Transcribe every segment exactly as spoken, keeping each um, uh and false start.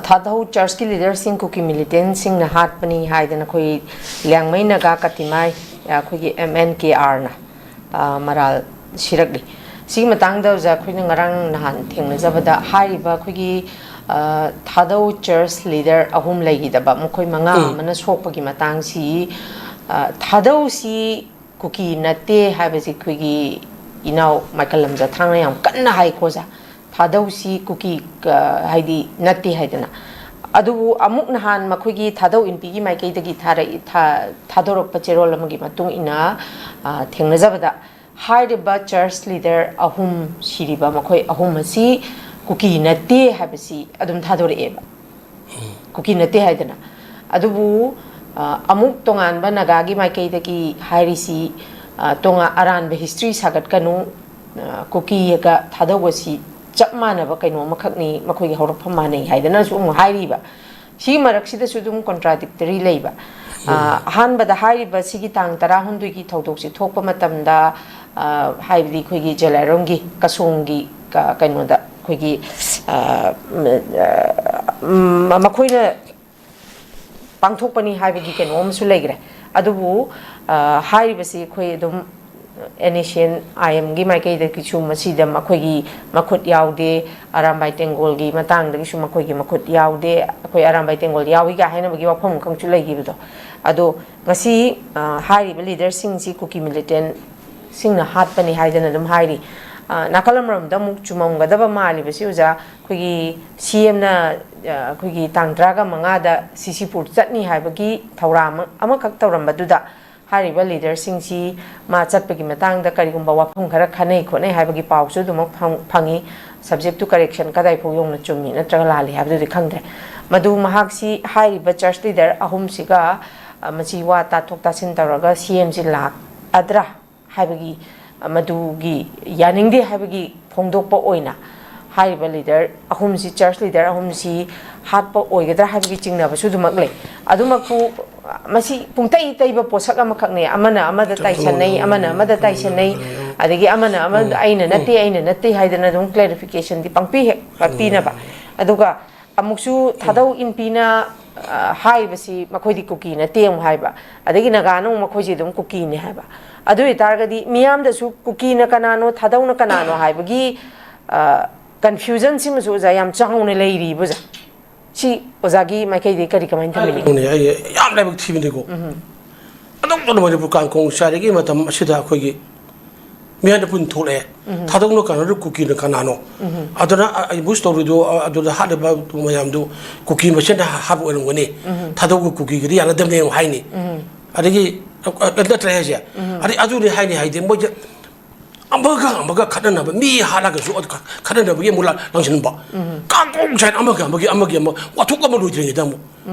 ꯊꯥꯗꯧ ꯆꯔꯆꯀꯤ ꯂꯤꯗꯔꯁꯤꯡ ꯀꯨꯀꯤ ꯃꯤꯂꯤꯇꯦꯟꯁꯤꯡꯅ ꯍꯥꯠꯄꯅꯤ ꯍꯥꯏꯗꯅ ꯑꯩꯈꯣꯏ ꯂꯤꯌꯥꯡꯃꯩ ꯅꯥꯒꯥ ꯀꯇꯤꯃꯥꯏ, ꯑꯩꯈꯣꯏꯒꯤ ꯑꯦꯝ ꯑꯦꯟ ꯀꯦ ꯑꯥꯔꯅ ꯃꯔꯥꯜ ꯁꯤꯔꯛꯂꯤ꯫ ꯁꯤꯒꯤ ꯃꯇꯥꯡꯗ ꯑꯣꯖꯥ ꯑꯩꯈꯣꯏꯅ ꯉꯔꯥꯡ ꯅꯍꯥꯟ ꯊꯦꯡꯅꯖꯕꯗ ꯍꯥꯏꯔꯤꯕ ꯑꯩꯈꯣꯏꯒꯤ ꯊꯥꯗꯧ ꯆꯔꯆ ꯂꯤꯗꯔ ꯑꯍꯨꯝ ꯂꯩꯈꯤꯗꯕ, ꯃꯈꯣꯏ ꯃꯉꯥ ꯑꯃꯅ ꯁꯣꯛꯄꯒꯤ ꯃꯇꯥꯡꯁꯤ ꯊꯥꯗꯧꯁꯤ ꯀꯨꯀꯤ ꯅꯠꯇꯦ ꯍꯥꯏꯕꯁꯤ ꯑꯩꯈꯣꯏꯒꯤ ꯏꯅꯥꯎ ꯃꯥꯏꯀꯜ ꯂꯝꯖꯥ ꯊꯥꯡꯅ ꯌꯥꯝ ꯀꯟꯅ ꯍꯥꯏꯀꯣ ꯑꯣꯖꯥ꯫ ꯊꯥꯗꯧꯁꯤ ꯀꯨꯀꯤ ꯍꯥꯏꯗꯤ ꯅꯠꯇꯦ ꯍꯥꯏꯗꯅ꯫ ꯑꯗꯨꯕꯨ ꯑꯃꯨꯛ ꯅꯍꯥꯟ ꯃꯈꯣꯏꯒꯤ ꯊꯥꯗꯧ ꯏꯟꯄꯤꯒꯤ ꯃꯥꯏꯀꯩꯗꯒꯤ ꯊꯥꯗꯣꯔꯛꯄ ꯆꯦꯔꯣꯜ ꯑꯃꯒꯤ ꯃꯇꯨꯡ ꯏꯟꯅ ꯊꯦꯡꯅꯖꯕꯗ, ꯍꯥꯏꯔꯤꯕ ꯆꯔꯆ ꯂꯤꯗꯔ ꯑꯍꯨꯝ ꯁꯤꯔꯤꯕ ꯃꯈꯣꯏ ꯑꯍꯨꯝ ꯑꯁꯤ ꯀꯨꯀꯤ ꯅꯠꯇꯦ ꯍꯥꯏꯕꯁꯤ ꯑꯗꯨꯝ ꯊꯥꯗꯣꯔꯛꯑꯦꯕ꯫ ꯀꯨꯀꯤ ꯅꯠꯇꯦ ꯍꯥꯏꯗꯅ꯫ ꯑꯗꯨꯕꯨ ꯑꯃꯨꯛ ꯇꯣꯉꯥꯟꯕ ꯅꯥꯒꯥꯒꯤ ꯃꯥꯏꯀꯩꯗꯒꯤ ꯍꯥꯏꯔꯤꯁꯤ, ꯇꯣꯉꯥꯟ ꯑꯔꯥꯟꯕ ꯍꯤꯁꯇ꯭ꯔꯤ ꯁꯥꯒꯠꯀꯅꯨ, ꯀꯨꯀꯤꯒ ꯊꯥꯗꯧꯕꯁꯤ ꯆꯞ ꯃꯥꯟꯅꯕ ꯀꯩꯅꯣ ꯑꯃꯈꯛꯅꯤ, ꯃꯈꯣꯏꯒꯤ ꯍꯧꯔꯛꯐꯝ ꯃꯥꯟꯅꯩ ꯍꯥꯏꯗꯅꯁꯨ ꯑꯃꯨꯛ ꯍꯥꯏꯔꯤꯕ꯫ ꯁꯤꯒꯤ ꯃꯔꯛꯁꯤꯗꯁꯨ ꯑꯗꯨꯝ ꯀꯣꯟꯇ꯭ꯔꯥꯗꯤꯛꯇꯔꯤ ꯂꯩꯕ꯫ ꯑꯍꯥꯟꯕꯗ ꯍꯥꯏꯔꯤꯕ ꯁꯤꯒꯤ ꯇꯥꯡ ꯇꯔꯥꯍꯨꯝꯗꯣꯏꯒꯤ ꯊꯧꯗꯣꯛꯁꯤ ꯊꯣꯛꯄ ꯃꯇꯝꯗ, ꯍꯥꯏꯕꯗꯤ ꯑꯩꯈꯣꯏꯒꯤ ꯖꯦꯂꯥꯏꯔꯣꯝꯒꯤ ꯀꯁꯣꯡꯒꯤ ꯀꯩꯅꯣꯗ ꯑꯩꯈꯣꯏꯒꯤ ꯃꯈꯣꯏꯅ ꯄꯥꯡꯊꯣꯛꯄꯅꯤ ꯍꯥꯏꯕꯒꯤ ꯀꯩꯅꯣ ꯑꯃꯁꯨ ꯂꯩꯈ꯭ꯔꯦ꯫ ꯑꯗꯨꯕꯨ ꯍꯥꯏꯔꯤꯕꯁꯤ ꯑꯩꯈꯣꯏ ꯑꯗꯨꯝ ꯑꯦꯟ ꯑꯦꯁ ꯑꯦꯟ ꯑꯥꯏ ꯑꯦꯝꯒꯤ ꯃꯥꯏꯀꯩꯗꯒꯤꯁꯨ ꯃꯁꯤꯗ ꯃꯈꯣꯏꯒꯤ ꯃꯈꯨꯠ ꯌꯥꯎꯗꯦ, ꯑꯔꯥꯝꯕꯥꯏ ꯇꯦꯡꯒꯣꯜꯒꯤ ꯃꯇꯥꯡꯗꯒꯤꯁꯨ ꯃꯈꯣꯏꯒꯤ ꯃꯈꯨꯠ ꯌꯥꯎꯗꯦ, ꯑꯩꯈꯣꯏ ꯑꯔꯥꯝꯕꯥꯏ ꯇꯦꯡꯒꯣꯜ ꯌꯥꯎꯏꯒ ꯍꯥꯏꯅꯕꯒꯤ ꯋꯥꯐꯝ ꯑꯃꯈꯛꯁꯨ ꯂꯩꯈꯤꯕꯗꯣ꯫ ꯑꯗꯣ ꯉꯁꯤ ꯍꯥꯏꯔꯤꯕ ꯂꯤꯗꯔꯁꯤꯡꯁꯤ ꯀꯨꯀꯤ ꯃꯤꯂꯤꯇꯦꯟꯁꯤꯡꯅ ꯍꯥꯠꯄꯅꯤ ꯍꯥꯏꯗꯅ ꯑꯗꯨꯝ ꯍꯥꯏꯔꯤ꯫ ꯅꯥꯀꯜ ꯑꯃꯔꯣꯝꯗ ꯑꯃꯨꯛ ꯆꯨꯝꯃꯝꯒꯗꯕ ꯃꯥꯜꯂꯤꯕꯁꯤ ꯑꯣꯖꯥ, ꯑꯩꯈꯣꯏꯒꯤ ꯁꯤ ꯑꯦꯝꯅ ꯑꯩꯈꯣꯏꯒꯤ ꯇꯥꯡ ꯇꯔꯥꯒ ꯃꯉꯥꯗ ꯁꯤꯁꯤꯄꯨꯔ ꯆꯠꯅꯤ ꯍꯥꯏꯕꯒꯤ ꯊꯧꯔꯥꯡ ꯑꯃꯈꯛ ꯇꯧꯔꯝꯕꯗꯨꯗ, ꯍꯥꯏꯔꯤꯕ ꯂꯤꯗꯔꯁꯤꯡꯁꯤ ꯃꯥ ꯆꯠꯄꯒꯤ ꯃꯇꯥꯡꯗ ꯀꯔꯤꯒꯨꯝꯕ ꯋꯥꯐꯝ ꯈꯔ ꯈꯟꯅꯩ ꯈꯣꯠꯅꯩ ꯍꯥꯏꯕꯒꯤ ꯄꯥꯎꯁꯨ ꯑꯗꯨꯃꯛ ꯐꯪꯉꯤ꯫ ꯁꯕꯖꯦꯛꯇꯨ ꯀꯔꯦꯛꯁꯟ ꯀꯗꯥꯏꯐꯥꯎ ꯌꯧꯅ ꯆꯨꯝꯃꯤ ꯅꯠꯇ꯭ꯔꯒ ꯂꯥꯜꯂꯤ ꯍꯥꯏꯕꯗꯨꯗꯤ ꯈꯪꯗ꯭ꯔꯦ꯫ ꯃꯗꯨ ꯃꯍꯥꯛꯁꯤ ꯍꯥꯏꯔꯤꯕ ꯆꯔꯆ ꯂꯤꯗꯔ ꯑꯍꯨꯝꯁꯤꯒ ꯃꯁꯤ ꯋꯥ ꯇꯥꯊꯣꯛ ꯇꯥꯁꯤꯟ ꯇꯧꯔꯒ ꯁꯤ ꯑꯦꯝꯁꯤ ꯂꯥꯛꯑꯗ꯭ꯔꯥ ꯍꯥꯏꯕꯒꯤ, ꯃꯗꯨꯒꯤ ꯌꯥꯅꯤꯡꯗꯦ ꯍꯥꯏꯕꯒꯤ ꯐꯣꯡꯗꯣꯛꯄ ꯑꯣꯏꯅ ꯍꯥꯏꯔꯤꯕ ꯂꯤꯗꯔ ꯑꯍꯨꯝꯁꯤ, ꯆꯔꯆ ꯂꯤꯗꯔ ꯑꯍꯨꯝꯁꯤ ꯍꯥꯠꯄ ꯑꯣꯏꯒꯗ꯭ꯔꯥ ꯍꯥꯏꯕꯒꯤ ꯆꯤꯡꯅꯕꯁꯨ ꯑꯗꯨꯃꯛ ꯂꯩ꯫ ꯑꯗꯨꯃꯛꯄꯨ ꯃꯁꯤ ꯄꯨꯡꯇꯩ ꯇꯩꯕ ꯄꯣꯠꯁꯛ ꯑꯃꯈꯛꯅꯦ꯫ ꯑꯃꯅ ꯑꯃꯗ ꯇꯥꯏꯁꯟꯅꯩ, ꯑꯃꯅ ꯑꯃꯗ ꯇꯥꯏꯁꯟꯅꯩ, ꯑꯗꯒꯤ ꯑꯃꯅ ꯑꯃꯗ "ꯑꯩꯅ ꯅꯠꯇꯦ, ꯑꯩꯅ ꯅꯠꯇꯦ" ꯍꯥꯏꯗꯅ ꯑꯗꯨꯝ ꯀ꯭ꯂꯦꯔꯤꯐꯤꯀꯦꯁꯟꯗꯤ ꯄꯪꯄꯤ ꯍꯦꯛ ꯄꯤꯅꯕ꯫ ꯑꯗꯨꯒ ꯑꯃꯨꯛꯁꯨ ꯊꯥꯗꯧ ꯏꯟꯄꯤꯅ, ꯑ, ꯍꯥꯏꯔꯤꯕꯁꯤ ꯃꯈꯣꯏꯗꯤ ꯀꯨꯀꯤ ꯅꯠꯇꯦ ꯑꯃꯨꯛ ꯍꯥꯏꯕ, ꯑꯗꯒꯤ ꯅꯥꯒꯥꯅ ꯑꯃꯨꯛ ꯃꯈꯣꯏꯁꯦ ꯑꯗꯨꯝ ꯀꯨꯀꯤꯅꯤ ꯍꯥꯏꯕ꯫ ꯑꯗꯨ ꯑꯣꯏꯇꯥꯔꯒꯗꯤ ꯃꯤꯌꯥꯝꯗꯁꯨ ꯀꯨꯀꯤꯅ ꯀꯅꯥꯅꯣ, ꯊꯥꯗꯧꯅ ꯀꯅꯥꯅꯣ ꯍꯥꯏꯕꯒꯤ, ꯑ, confusion ꯁꯤꯃꯁꯨ ꯑꯣꯖꯥ ꯌꯥꯝ ꯆꯥꯎꯅ ꯂꯩꯔꯤꯕ ꯑꯣꯖꯥ꯫ ꯁꯤ ꯑꯣꯖꯥꯒꯤ ꯃꯥꯏꯀꯩꯗꯒꯤ ꯀꯔꯤ, ꯀꯃꯥꯏꯅ ꯊꯝꯕꯤꯅꯤꯡꯉꯤ? ꯑꯗꯨꯅꯦ, ꯑꯩ ꯌꯥꯝ ꯂꯥꯏꯕꯛ ꯊꯤꯕꯅꯤꯀꯣ꯫ ꯑꯗꯨꯝ ꯃꯅꯤꯄꯨꯔ ꯀꯥꯡꯈꯣꯡ ꯆꯥꯏꯔꯤꯉꯩ ꯃꯇꯝ ꯑꯁꯤꯗ ꯑꯩꯈꯣꯏꯒꯤ ꯃꯤꯌꯥꯝꯗ ꯄꯨꯟ ꯊꯣꯛꯂꯛꯑꯦ꯫ ꯊꯥꯗꯧꯅ ꯀꯅꯥꯅꯣ, ꯀꯨꯀꯤꯅ ꯀꯅꯥꯅꯣ? ꯑꯗꯨꯅ ꯑ-, ambush ꯇꯧꯔꯤꯗꯣ, ꯑ-, ꯑꯗꯨꯗ ꯍꯥꯠꯂꯤꯕ ꯃꯌꯥꯝꯗꯨ ꯀꯨꯀꯤ ꯃꯁꯦꯟ ꯍꯥ-, ꯍꯥꯠꯄ ꯑꯣꯏꯔꯝꯒꯅꯤ꯫ ꯊꯥꯗꯧꯒ ꯀꯨꯀꯤꯒꯗꯤ ꯌꯥꯅꯗꯕꯅꯦ ꯑꯃꯨꯛ ꯍꯥꯏꯅꯤ꯫ ꯑꯗꯒꯤ, ꯑ, ꯑ, ꯅꯠꯇ꯭ꯔꯦ ꯍꯥꯏꯁꯦ꯫ ꯑꯗꯩ ꯑꯗꯨꯅꯤ ꯍꯥꯏꯅꯤ ꯍꯥꯏꯗꯤ ꯃꯣꯏꯁꯦ ꯑꯃꯒ ꯑꯃꯒ ꯈꯠꯅꯅꯕ, ꯃꯤ ꯍꯥꯠꯂꯒꯁꯨ ꯑꯗꯨ ꯈꯠꯅꯅꯕꯒꯤ ꯑꯃꯨꯛ ꯂꯥ-, ꯂꯥꯡꯁꯤꯟꯕ꯫ ꯀꯥꯡꯈꯣꯡ ꯆꯥꯏꯅ ꯑꯃꯒ ꯑꯃꯒꯤ, ꯑꯃꯒꯤ ꯑꯃ ꯋꯥꯊꯣꯛ ꯑꯃ ꯂꯣꯏꯗ꯭ꯔꯤꯉꯩꯗ ꯑꯃꯨꯛ꯫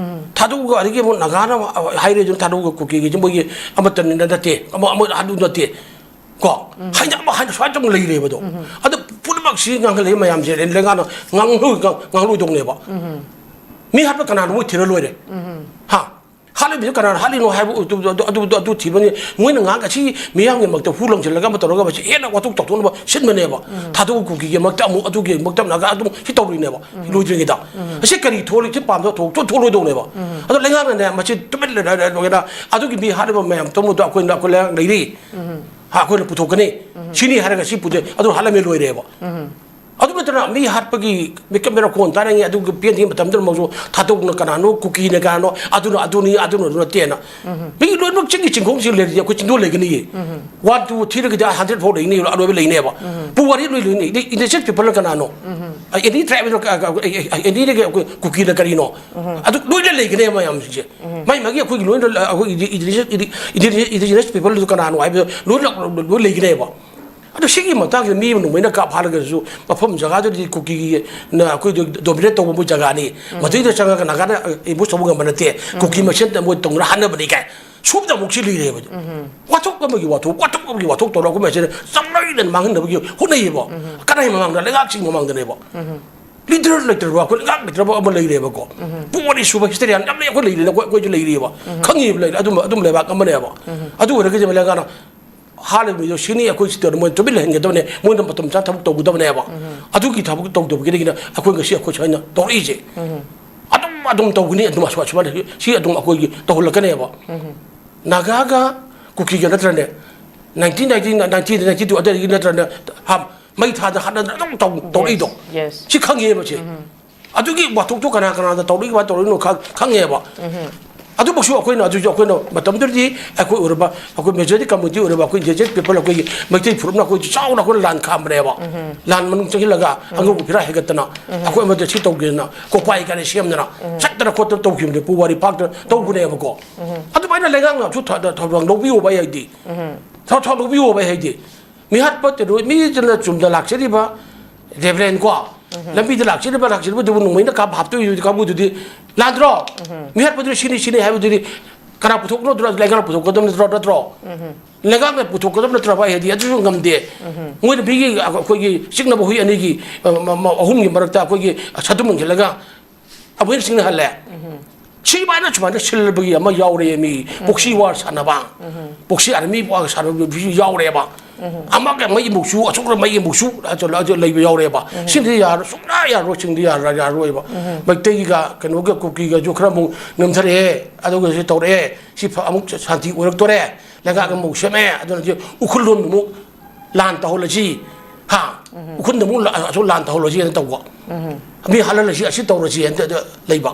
ꯊꯥꯗꯧꯒ ꯑꯗꯒꯤ ꯑꯃꯨꯛ ꯅꯥꯒꯥꯅ ꯑꯃ ꯍꯥꯏꯔꯦ ꯑꯗꯨꯅ ꯊꯥꯗꯧꯒ ꯀꯨꯀꯤꯒꯤꯁꯦ ꯃꯣꯏꯒꯤ ꯑꯃꯠꯇꯅꯤꯅ ꯅꯠꯇꯦ, ꯑꯃ, ꯑꯃ ꯑꯗꯨ ꯅꯠꯇꯦ꯫ ꯀꯣ? ꯍꯥꯏꯅ ꯑꯃ ꯍꯥꯏꯅ ꯁꯨꯃꯥꯏꯅ ꯇꯧꯅ ꯂꯩꯔꯦꯕ ꯑꯗꯣ꯫ ꯑꯗꯣ ꯄꯨꯝꯅꯃꯛꯁꯤ ꯉꯥꯡꯍꯜꯂꯛꯏ ꯃꯌꯥꯝꯁꯦ ꯂꯩꯉꯥꯛꯅ ꯉꯥꯡꯂꯣꯏ-, ꯉꯥꯡ-, ꯉꯥꯡꯂꯣꯏꯗꯧꯅꯦꯕ꯫ ꯃꯤ ꯍꯥꯠꯄ ꯀꯅꯥꯅꯣ ꯃꯣꯏ ꯊꯤꯔ ꯂꯣꯏꯔꯦ꯫ ꯍꯥ? ꯍꯥꯠꯂꯤꯕꯁꯤ ꯀꯅꯥꯅ ꯍꯥꯠꯂꯤꯅꯣ ꯍꯥꯏꯕ ꯑꯗꯨ, ꯑꯗꯨ, ꯑꯗꯨ, ꯑꯗꯨ ꯊꯤꯕꯅꯤ꯫ ꯃꯣꯏꯅ ꯉꯥꯡ ꯑꯁꯤ ꯃꯤꯌꯥꯝꯒꯤ ꯃꯔꯛꯇ ꯍꯨ ꯂꯪꯁꯤꯜꯂꯒ ꯑꯃ ꯇꯧꯔꯒ ꯃꯁꯤ ꯍꯦꯟꯅ ꯋꯥꯊꯣꯛ ꯆꯥꯎꯊꯣꯛꯅꯕ ꯁꯤꯟꯕꯅꯦꯕ꯫ ꯊꯥꯗꯧ ꯀꯨꯀꯤꯒꯤ ꯃꯔꯛꯇ ꯑꯃꯨꯛ, ꯑꯗꯨꯒꯤ ꯃꯔꯛꯇ ꯑꯃꯨꯛ ꯑꯗꯨꯝ ꯁꯤ ꯇꯧꯔꯤꯅꯦꯕ꯫ ꯂꯣꯏꯗ꯭ꯔꯤꯉꯩꯗ꯫ ꯑꯁꯤ ꯀꯔꯤ ꯊꯣꯛꯂꯤ-, ꯁꯤ ꯄꯥꯝꯗ ꯊꯣꯛ-, ꯊꯣꯛ-, ꯊꯣꯛꯂꯣꯏꯗꯧꯅꯦꯕ꯫ ꯑꯗꯣ ꯂꯩꯉꯥꯛꯅꯅꯦ ꯃꯁꯤ ꯇꯨꯃꯤꯟ ꯂꯩꯅ-, ꯂꯩꯅ-, ꯑꯗꯨꯒꯤ ꯃꯤ ꯍꯥꯠꯂꯤꯕ ꯃꯌꯥꯝ ꯇꯧꯕꯗꯣ ꯑꯩꯈꯣꯏꯅ, ꯑꯩꯈꯣꯏ ꯂꯩꯉꯥꯛ ꯂꯩꯔꯤ꯫ ꯍꯥ, ꯑꯩꯈꯣꯏꯅ ꯄꯨꯊꯣꯛꯀꯅꯤ꯫ ꯁꯤꯅꯤ ꯍꯥꯏꯔꯒ ꯁꯤ ꯄꯨꯊꯣꯛ-, ꯑꯗꯨ ꯍꯥꯠꯂꯝꯃꯦ ꯂꯣꯏꯔꯦꯕ꯫ ꯑꯗꯨ ꯅꯠꯇꯅ ꯃꯤ ꯍꯥꯠꯄꯒꯤ ꯃꯤꯀꯞ ꯃꯤꯔꯣꯟ ꯇꯥꯔꯤꯉꯩ ꯑꯗꯨꯒꯤ ꯄꯦꯟꯗ꯭ꯔꯤꯉꯩ ꯃꯇꯝꯗꯨꯗꯃꯛꯁꯨ ꯊꯥꯗꯧꯅ ꯀꯅꯥꯅꯣ, ꯀꯨꯀꯤꯅ ꯀꯅꯥꯅꯣ, ꯑꯗꯨꯅ ꯑꯗꯨꯅꯤ, ꯑꯗꯨꯅ ꯑꯗꯨ ꯅꯠꯇꯦꯅ꯫ ꯃꯤ ꯂꯣꯏꯅꯃꯛ ꯆꯤꯡꯒꯤ ꯆꯤꯡꯈꯣꯡꯁꯤ ꯂꯩꯔꯗꯤ ꯑꯩꯈꯣꯏ ꯆꯤꯡꯗꯣꯜ ꯂꯩꯒꯅꯤꯌꯦ꯫ One, two, three ꯒꯤꯗꯤ hundred ꯐꯥꯎ ꯂꯩꯒꯅꯤ, ꯑꯔꯣꯏꯕ ꯂꯩꯅꯦꯕ꯫ ꯄꯨꯋꯥꯔꯤ ꯂꯣꯏ ꯂꯩꯅꯤ꯫ Indigenous people ꯀꯅꯥꯅꯣ? ꯑ, any tribe, ꯑ, ꯑ, ꯑ, any ꯗꯒꯤ ꯑꯩꯈꯣꯏ ꯀꯨꯀꯤꯅ ꯀꯔꯤꯅꯣ? ꯑꯗꯨ ꯂꯣꯏꯅ ꯂꯩꯒꯅꯦꯕ ꯃꯌꯥꯝꯁꯤꯡꯁꯦ꯫ ꯃꯥꯏ ꯃꯥꯒꯤ ꯑꯩꯈꯣꯏꯒꯤ ꯂꯣꯏꯅ, ꯑ, ꯑꯩꯈꯣꯏꯒꯤ ꯏꯟꯗꯤ-, ꯏꯟꯗꯤꯖꯤꯅꯁ, ꯏꯟꯗꯤ-, ꯏꯟꯗꯤꯖꯤꯅꯁ ꯄꯤꯄꯜꯗꯨ ꯀꯅꯥꯅꯣ ꯍꯥꯏꯕꯗꯣ ꯂꯣꯏꯅ, ꯂꯣꯏ ꯂꯩꯒꯅꯦꯕ꯫ ꯑꯗꯣ ꯁꯤꯒꯤ ꯃꯇꯥꯡꯁꯤꯗ ꯃꯤ ꯑꯃ ꯅꯣꯡꯃꯩꯅ ꯀꯥꯞ ꯍꯥꯠꯂꯒꯁꯨ ꯃꯐꯝ ꯖꯒꯥꯗꯨꯗꯤ ꯀꯨꯀꯤꯒꯤ ꯅ ꯑꯩꯈꯣꯏꯗꯣ dominate ꯇꯧꯕ ꯃꯣꯏ ꯖꯒꯥꯅꯤ꯫ ꯃꯗꯨꯗ ꯆꯪꯉꯒ ꯅꯥꯒꯥꯅ ambush ꯇꯧꯕ ꯉꯝꯕ ꯅꯠꯇꯦ꯫ ꯀꯨꯀꯤ ꯃꯁꯦꯟ ꯃꯣꯏ ꯇꯧꯅ ꯍꯥꯠꯅꯕꯅꯤ ꯀꯥꯏ꯫ ꯁꯨꯝꯗ ꯑꯃꯨꯛ ꯁꯤ ꯂꯩꯔꯦꯕ꯫ ꯋꯥꯊꯣꯛ ꯑꯃꯒꯤ ꯋꯥꯊꯣꯛ, ꯋꯥꯊꯣꯛ ꯑꯃꯒꯤ ꯋꯥꯊꯣꯛ ꯇꯧꯔꯒ ꯑꯩꯈꯣꯏ ꯃꯁꯦꯟ ꯆꯥꯡꯅꯩꯗꯅ ꯃꯥꯡꯍꯟꯅꯕꯒꯤ ꯍꯣꯠꯅꯩꯌꯦꯕ꯫ ꯀꯅꯥꯒꯤ ꯃꯃꯥꯡꯗ? ꯂꯩꯉꯥꯛꯁꯤꯡꯒꯤ ꯃꯃꯥꯡꯗꯅꯦꯕ꯫ Leader ꯂꯩꯇ꯭ꯔꯕ, ꯑꯩꯈꯣꯏ ꯂꯩꯉꯥꯛ ꯂꯩꯇ꯭ꯔꯕ ꯑꯃ ꯂꯩꯔꯦꯕꯀꯣ꯫ ꯄꯨꯋꯥꯔꯤ ꯁꯨꯕ historian ꯌꯥꯝ ꯂꯩ, ꯑꯩꯈꯣꯏ ꯂꯩꯔꯤꯅ, ꯑꯩꯈꯣꯏ, ꯑꯩꯈꯣꯏꯁꯨ ꯂꯩꯔꯤꯑꯕ꯫ ꯈꯪꯉꯤꯕ ꯂꯩꯔꯦ꯫ ꯑꯗꯨꯝꯕ, ꯑꯗꯨꯝ ꯂꯩꯕꯥꯛ ꯑꯃꯅꯦꯕ꯫ ꯑꯗꯨ ꯑꯣꯏꯔꯒꯗꯤ ꯂꯩꯉꯥꯛꯅ ꯍꯥꯠꯂꯤꯕ ꯃꯤꯗꯣ ꯁꯤꯅꯤ, ꯑꯩꯈꯣꯏ ꯁꯤ ꯇꯧꯔ ꯃꯣꯏ ꯇꯨꯃꯤꯟ ꯂꯩꯍꯟꯒꯗꯕꯅꯦ, ꯃꯣꯏꯅ ꯃꯇꯝ ꯆꯥꯅ ꯊꯕꯛ ꯇꯧꯒꯗꯕꯅꯦꯕ꯫ ꯑꯗꯨꯒꯤ ꯊꯕꯛ ꯇꯧꯗꯕꯒꯤꯗꯒꯤꯅ ꯑꯩꯈꯣꯏ ꯉꯁꯤ ꯑꯩꯈꯣꯏ ꯁꯨꯃꯥꯏꯅ ꯇꯧꯔꯛꯏꯁꯦ꯫ ꯑꯗꯨꯝ ꯑꯗꯨꯝ ꯇꯧꯒꯅꯤ, ꯑꯗꯨꯝ ꯑꯁꯨꯃꯥꯏ ꯑꯁꯨꯃꯥꯏꯅ ꯁꯤ ꯑꯗꯨꯝ ꯑꯩꯈꯣꯏꯒꯤ ꯇꯧꯍꯜꯂꯛꯀꯅꯦꯕ꯫ ꯅꯥꯒꯥꯒ ꯀꯨꯀꯤꯒ ꯅꯠꯇ꯭ꯔꯅꯦ, nineteen ninety ninety ninety two ꯑꯗꯨꯗꯒꯤ ꯅꯠꯇ꯭ꯔꯅꯦ, ꯍꯥ, ꯃꯩ ꯊꯥꯗ ꯍꯥꯠꯅꯗꯅ ꯑꯗꯨꯝ ꯇꯧ- ꯇꯧꯔꯛꯏꯗꯣ꯫ Yes. ꯁꯤ ꯈꯪꯉꯦꯕ ꯁꯦ꯫ ꯑꯗꯨꯒꯤ ꯋꯥꯊꯣꯛꯇꯣ ꯀꯅꯥ ꯀꯅꯥꯗ ꯇꯧꯔꯛꯏ, ꯀꯃꯥꯏꯅ ꯇꯧꯔꯛꯏꯅꯣ ꯈꯪ- ꯈꯪꯉꯦꯕ꯫ ꯑꯗꯨꯕꯨꯁꯨ ꯑꯩꯈꯣꯏꯅ ꯑꯗꯨꯁꯨ ꯑꯩꯈꯣꯏꯅ ꯃꯇꯝꯗꯨꯗꯗꯤ ꯑꯩꯈꯣꯏ ꯑꯣꯏꯔꯕ, ꯑꯩꯈꯣꯏ ꯃꯦꯖꯣꯔꯤꯇꯤ ꯀꯝꯃꯨꯅꯤꯇꯤ ꯑꯣꯏꯔꯕ ꯑꯩꯈꯣꯏ ꯏꯟꯗꯤꯖꯤꯅꯁ ꯄꯤꯄꯜ, ꯑꯩꯈꯣꯏꯒꯤ ꯃꯩꯇꯩ ꯐꯨꯔꯨꯞꯅ ꯑꯩꯈꯣꯏ ꯆꯥꯎꯅ ꯑꯩꯈꯣꯏꯅ ꯂꯥꯟ ꯈꯥꯝꯕꯅꯦꯕ꯫ ꯂꯥꯟ ꯃꯅꯨꯡ ꯆꯪꯁꯤꯜꯂꯒ ꯑꯉꯧꯕ ꯐꯤꯔꯥ ꯍꯦꯟꯒꯠꯇꯅ ꯑꯩꯈꯣꯏ ꯑꯃꯗ ꯁꯤ ꯇꯧꯒꯦꯅ ꯀꯣꯄꯥꯏ ꯀꯥꯏꯅ ꯁꯦꯝꯗꯅ ꯆꯠꯇꯅ ꯈꯣꯠꯇꯅ ꯇꯧꯈꯤꯕꯅꯦ꯫ ꯄꯨꯋꯥꯔꯤ ꯄꯥꯛꯇꯅ ꯇꯧꯕꯅꯦꯕꯀꯣ꯫ ꯑꯗꯨꯃꯥꯏꯅ ꯂꯩꯉꯥꯛꯅꯁꯨ ꯊ- ꯊ- ꯊꯧꯗꯥꯡ ꯂꯧꯕꯤꯌꯣꯕ ꯑꯩ ꯍꯥꯏꯗꯤ꯫ ꯊꯧ- ꯊꯧ ꯂꯧꯕꯤꯌꯣꯕ ꯑꯩ ꯍꯥꯏꯗꯤ꯫ ꯃꯤꯍꯥꯠꯄ ꯇꯦꯔꯣꯔ, ꯃꯤꯗꯨꯅ ꯆꯨꯝꯅ ꯂꯥꯛꯆꯔꯤꯕ ꯔꯦꯚꯔꯦꯟ ꯀꯣ, ꯂꯝꯕꯤꯗ ꯂꯥꯛꯆꯔꯤꯕ, ꯂꯥꯛꯆꯔꯤꯕꯗꯨꯕꯨ ꯅꯣꯡꯃꯩꯅ ꯀꯥꯞ ꯍꯥꯞꯇꯣꯛꯏ ꯀꯥꯡꯕꯨꯗꯨꯗꯤ ꯂꯥꯟꯗ꯭ꯔꯣ? ꯃꯤꯍꯥꯠꯄꯗꯨꯅ ꯁꯤꯅꯤ, ꯁꯤꯅꯤ ꯍꯥꯏꯕꯗꯨꯗꯤ ꯀꯅꯥ ꯄꯨꯊꯣꯛꯅꯗ꯭ꯔꯣ? ꯂꯩꯉꯥꯛꯅ ꯄꯨꯊꯣꯛꯀꯗꯕ ꯅꯠꯇ꯭ꯔꯣ? ꯅꯠꯇ꯭ꯔꯣ? ꯂꯩꯉꯥꯛꯅ ꯄꯨꯊꯣꯛꯀꯗꯕ ꯅꯠꯇ꯭ꯔꯕ ꯑꯩ ꯍꯥꯏꯗꯤ? ꯑꯗꯨꯁꯨ ꯉꯝꯗꯦ꯫ ꯃꯣꯏꯅ ꯃꯤꯒꯤ ꯑꯩꯈꯣꯏꯒꯤ ꯆꯤꯛꯅꯕ ꯍꯨꯏ ꯑꯅꯤꯒꯤ, ꯑ, ꯃ- ꯃ- ꯑꯍꯨꯝꯒꯤ ꯃꯔꯛꯇ ꯑꯩꯈꯣꯏꯒꯤ ꯁꯥꯗꯨ ꯃꯨꯟꯁꯤꯜꯂꯒ ꯑꯃꯨꯛ ꯍꯦꯟꯅ ꯁꯤꯡꯅꯍꯜꯂꯦ꯫ ꯁꯤꯃꯥꯏꯅ ꯁꯨꯃꯥꯏꯅ ꯁꯤꯜꯂꯕꯒꯤ ꯑꯃ ꯌꯥꯎꯔꯦ, ꯃꯤ ꯄꯣꯛꯁꯤ ꯋꯥꯔ ꯁꯥꯟꯅꯕ, ꯄꯣꯛꯁꯤ ꯑꯥꯔꯃꯤ ꯋꯥꯔ ꯁꯥꯟꯅꯕꯁꯨ ꯌꯥꯎꯔꯦꯕ꯫ ꯑꯃꯒ ꯃꯩ ꯃꯨꯛꯁꯨ, ꯑꯁꯨꯛꯅ ꯃꯩ ꯃꯨꯛꯁꯨ ꯂꯩꯕ ꯌꯥꯎꯔꯦꯕ꯫ ꯁꯤꯗꯤ ꯌꯥꯔꯣꯏ, ꯁꯨꯡꯌꯥ ꯌꯥꯔꯣꯏ, ꯁꯤꯡꯗꯤ ꯌꯥꯔ- ꯌꯥꯔꯣꯏꯕ꯫ ꯃꯩꯇꯩꯒꯤꯒ ꯀꯩꯅꯣꯒ ꯀꯨꯀꯤꯒꯁꯨ ꯈꯔ ꯑꯃꯨꯛ ꯅꯝꯊꯔꯛꯑꯦ, ꯑꯗꯨꯒꯁꯨ ꯇꯧꯔꯛꯑꯦ꯫ ꯁꯤ ꯐ- ꯑꯃꯨꯛ ꯁꯥꯟꯇꯤ ꯑꯣꯏꯔꯛꯇꯣꯔꯦ, ꯂꯩꯉꯥꯛ ꯑꯃꯨꯛ ꯁꯦꯝꯃꯦ, ꯑꯗꯨꯅꯗꯤ ꯎꯈ꯭ꯔꯨꯜ ꯂꯣꯝꯗ ꯑꯃꯨꯛ ꯂꯥꯟ ꯇꯧꯍꯜꯂꯁꯤ, ꯍꯥ? ꯎꯈ꯭ꯔꯨꯜꯗ ꯑꯃꯨꯛ ꯂꯥ- ꯑꯁꯨꯛ ꯂꯥꯟ ꯇꯧꯍꯜꯂꯁꯤ ꯍꯥꯏꯅ ꯇꯧꯕ꯫ ꯃꯤ ꯍꯥꯠꯍꯜꯂꯁꯤ, ꯑꯁꯤ ꯇꯧꯔꯁꯤ ꯍꯥꯏꯅ ꯇ- ꯇ- ꯂꯩꯕ꯫